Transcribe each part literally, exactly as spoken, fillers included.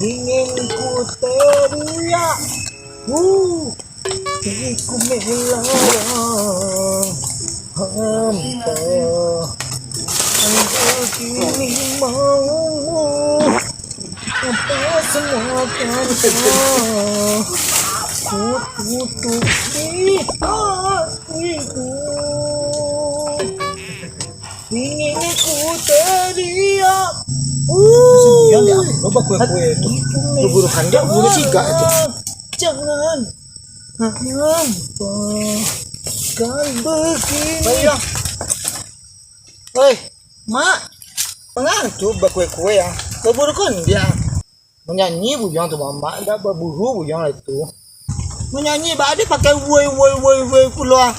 Ingin ku teriak, uh, ingin ku melarang hampa. Anggur kini mau, apa semua kata ku tutup di hatiku. Ingin ku teriak. Buyuang dia, lo bakue-kue tu. Lo burukan dia, buru cigak tu. Jangan. Jangan. Kan begini. Buyuang. Oi, Mak. Mangantu bakue-kue ya. Lo burukan dia. Manyanyi buyuang tu, mamak, indak baburu buyuang lah tu. Manyanyi, ba ado pakai woi, woi, woi, woi pulo, ah.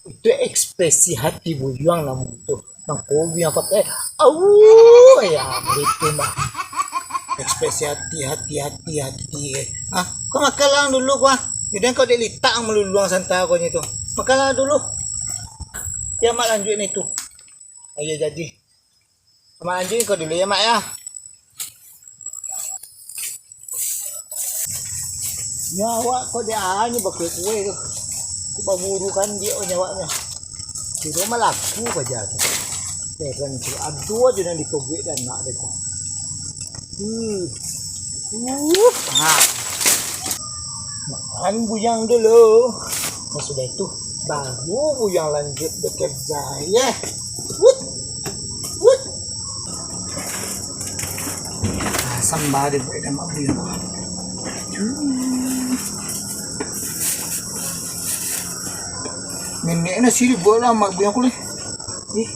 Itu ekspresi hati buyuang namo tu. Nang ko buyuang pakai, "Au, ya," gitu, Mak. Ekspresi hati, hati, hati, hati, eh. Ah, ko makan lah dulu, ko, ah. Jadi ko dek litak maluluang santa ko nyo tu. Makan lah dulu. Ya, Mak lanjuik ni tu. Ayo jadi. Mak lanjuik ko dulu ya, Mak, ya. Nyo awak ko dek anyo bakue-kue tu. Ko baburukan dia nyo awaknyo. Kiro malaku paja tu. Heran tu, ado ajo nan ditobuik dek anak dek ko. Hmm. Uh, ha. Makan buyuang dulu. Nah, sudah itu, baru buyuang lanjut bekerja, ya. Wut. Wut. Ah, sambah deh, buat dah mak buyuang. Hmm. Nenek nasi dibuat lah mak buyuang kulih. Ih,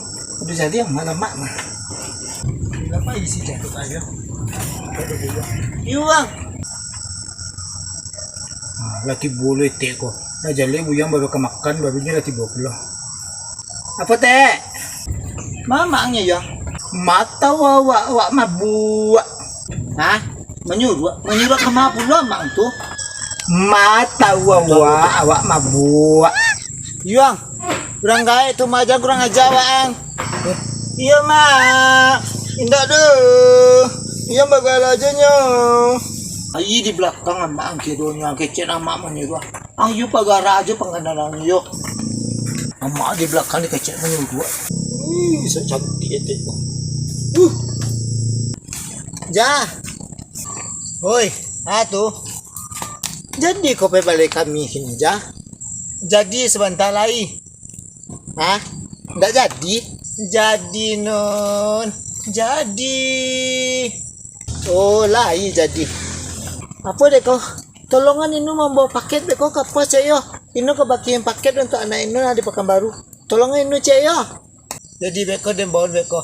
udah jadi yang malam mak mah. Berapa isi jaket aja? Iyo, Bang. Ah, lah tibo lo etek ko. Lah jaleh buyuang baru ka makan, baru nyo lah tibo pulo. Apo, Tek? Mamaknyo, Yang? Ma tau awak, awak mabuak. Hah? Manyuruak? Manyuruak ka ma pulo mak tu? Ma tau awak, awak mabuak. Yang, urang gaek tu, Mak, jan kurang aja awak, Ang. Iyo, Mak. Indak doh. Iyo, bagala aja nyo. Ayi di balakang, Mak, ang kiro nyo, ang kecek amak manyuruak. Ang iyo pagara aja panganalan iyo. Amak di balakang dikecek manyuruak. Ih, sok cantik etek ko. Uh. Jah. Oi, ha tu. Jadi ko pai balai kami kini, Jah? Jadi sabanta lai. Hah? Ndak jadi? Jadi, Nun. Jadi. Oh, lai jadi. Apo dek ko? Tolongan Inun mambao paket beko ka pos, cek yo. Inun ka bakirim paket untuak anak Inun nan di Pakanbaru. Tolongan Inun, cek yo. Jadi beko den bao beko.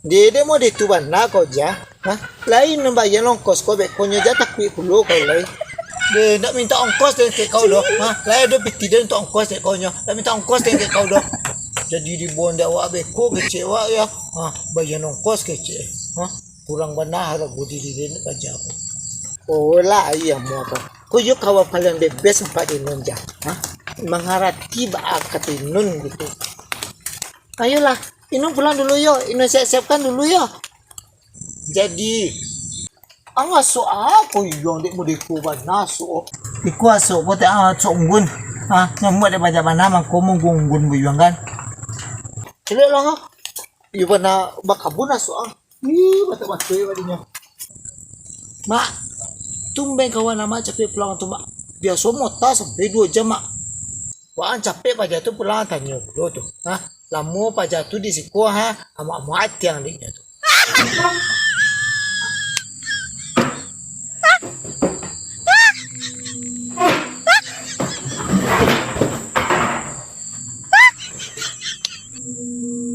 Dek, dek mode tu bana kau, Jah. Hah? Lai Inun bayia ongkos ko beko nyo, Jah, takuik pulo kau lai. Dek, ndak minta ongkos den kek kau doh. Hah? Lai ado piti den untuak ongkos dek kau nyo. Ndak minta ongkos den kek kau doh. Jadi dibao dek awak beko kecek awak yo. Hah? Bayia ongkos kecek. Hah? Kurang bana harago diri den paja ko. Oh, lai amuah ko. Ko yo kawan paliang the best untuak Inun, Jah. Hah? Mangarati baa kato Inun gitu. Ayolah, Inun pulang dulu yo. Inun siap-siapkan dulu yo. Jadi, ang asok a ko Yuang dek mode ko bana asok? Iko asok ko tek, ah, asok unggun. Ah, nyamuak dek banyak bana mangko mangunggun-unggun Buyuang kan. Elok lah, ah. Iyo bana bakabun asok, ah. Ih, batua-batua yo badinyo. Mak, tumben kawan amak capek pulang tu, Mak. Biaso mota sampai duo jam, Mak. Waang capek paja tu pulang, tanyo pulo tu. Hah? Lamo paja tu di siko, ha? Amak-amak atiang dek nyo tu.